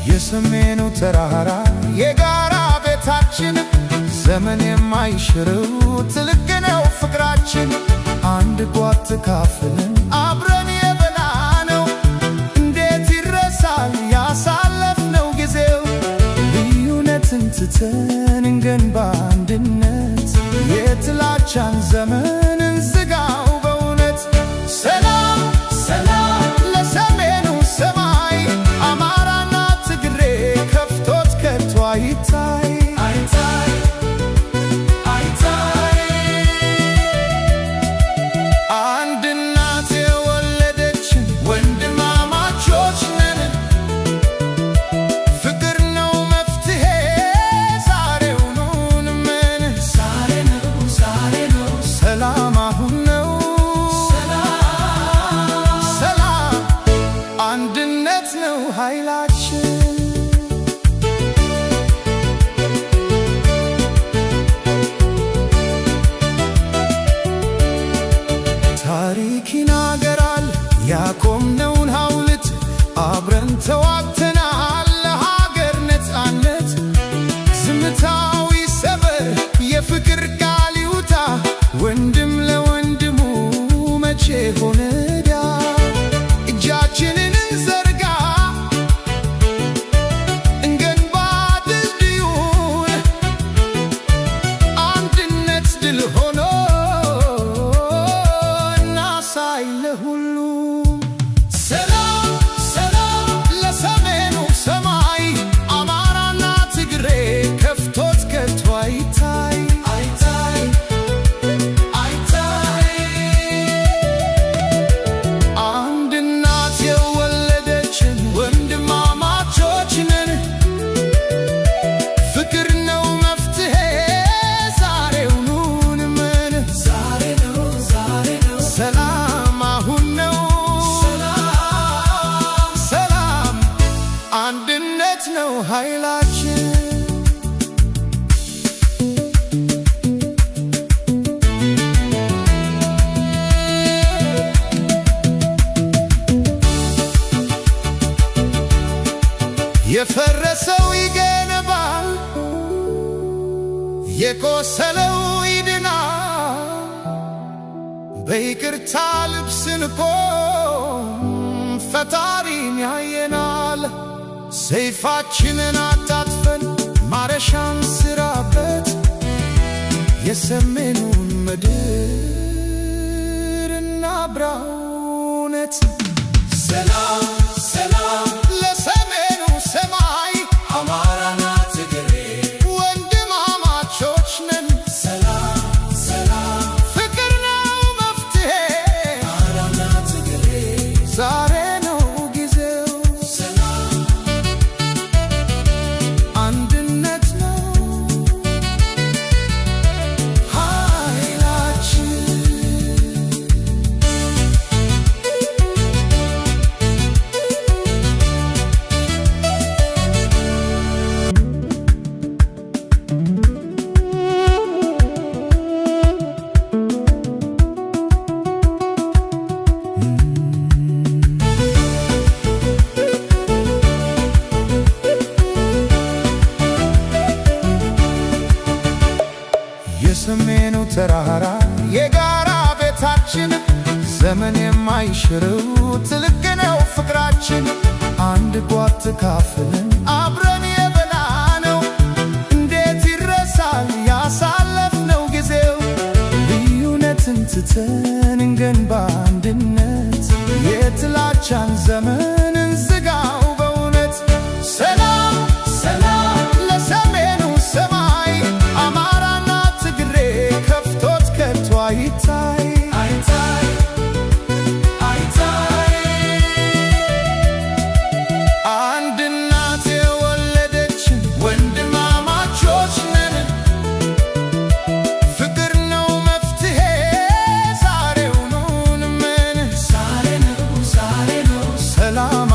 የሰሜኑ ተራራ የጋራ ቤታችን፣ ዘመን የማይሽረው ጥልቅ ነው ፍቅራችን። አንድ ጓት ተካፍለን አብረን የበላነው፣ እንዴት ይረሳል ያሳለፍነው ጊዜው? ልዩነትን ትተን እንገንባ አንድነት፣ የጥላቻን ዘመን እንዝጋው በእውነት። ሰላም ሰላም ለሰሜኑ ሰማይ፣ አማራና ትግሬ ከፍቶት ከቶ አይታይ አይታይ አይታይ። አንድ እናት የወለደችን ወንድማማቾች ነን። ፍቅር ነው መፍትሄ፣ ዛሬውኑ እንመን። ዛሬ ነው ዛሬ ነው፣ ሰላም አሁን ነው። ሰላም አንድነት ነው ኃይላችን። ታሪክ ይናገራል ያቆምነውን ሐውልት፣ አብረን ተዋግተናል ለሀገር ነፃነት። ዝምታው ይሰበር፣ የፍቅር ቃል ይውጣ፣ ወንድም ለወንድሙ መቼ ሆነ ዕዳ? እጃችንን እንዘርጋ፣ እንገንባ ድልድዩን፣ አንድነት ድል ሆኖ እናሳይ ለሁሉም። ሰላም ሰላም ለሰሜኑ ሰማይ፣ አማራና ትግሬ ከፍቶት ከቶ አይታይ አይታይ አይታይ። አንድ እናት የወለደችን ወንድማማቾች ነን። ፍቅር ነው መፍትሄ፣ ዛሬውኑ እንመን። ዛሬ ነው ዛሬ ነው፣ ሰላም አሁን ነው። ሰላም አንድነት ነው ኃይላችን። የፈረሰው ይገነባል፣ የቆሰለው ይድናል። በይቅርታ ልብስን ቆም ፈጣሪን ያየናል። ሰይፋችንን አጣጥፈን ማረሻን ስራበት፣ የሰሜኑን ምድር እናብራው እውነት። ሰላም ሰላም ለሰሜኑ ሰማይ፣ አማራና ትግሬ ወንድማማቾች ነን። ሰላም ሰላም፣ ፍቅር ነው መፍትሄ፣ አማራና ትግሬ ዛሬ ነው ጊዜው። ሰላም አንድነት ነው ኃይላችን። የሰሜኑ ተራራ የጋራ ቤታችን፣ ዘመን የማይሽረው ጥልቅ ነው ፍቅራችን። አንድ ጓት ተካፍለን አብረን የበላነው፣ እንዴት ይረሳል ያሳለፍነው ጊዜው? ልዩነትን ትተን እንገንባ አንድነት፣ የጥላቻን ዘመን እንዝጋው በእውነት። ሰላም ሰላም ለሰሜኑ ሰማይ፣ አማራና ትግሬ ከፍቶት ከቶ አይታይ አይታይ አይታይ። አንድ እናት የወለደችን ወንድማማቾች ነን። ፍቅር ነው መፍትሄ፣ ዛሬውኑ እንመን። ዛሬ ነው ዛሬ ነው፣ ሰላም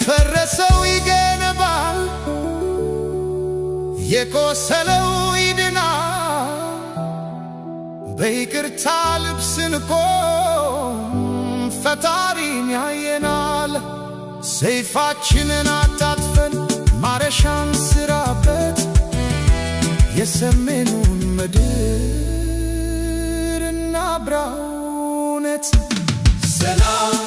የፈረሰው ይገነባል፣ የቆሰለው ይድናል። በይቅርታ ልብ ስንቆም ፈጣሪን ያየናል። ሰይፋችንን አጣጥፈን ማረሻን ስራበት፣ የሰሜኑን ምድር እናብራ እውነት። ሰላም።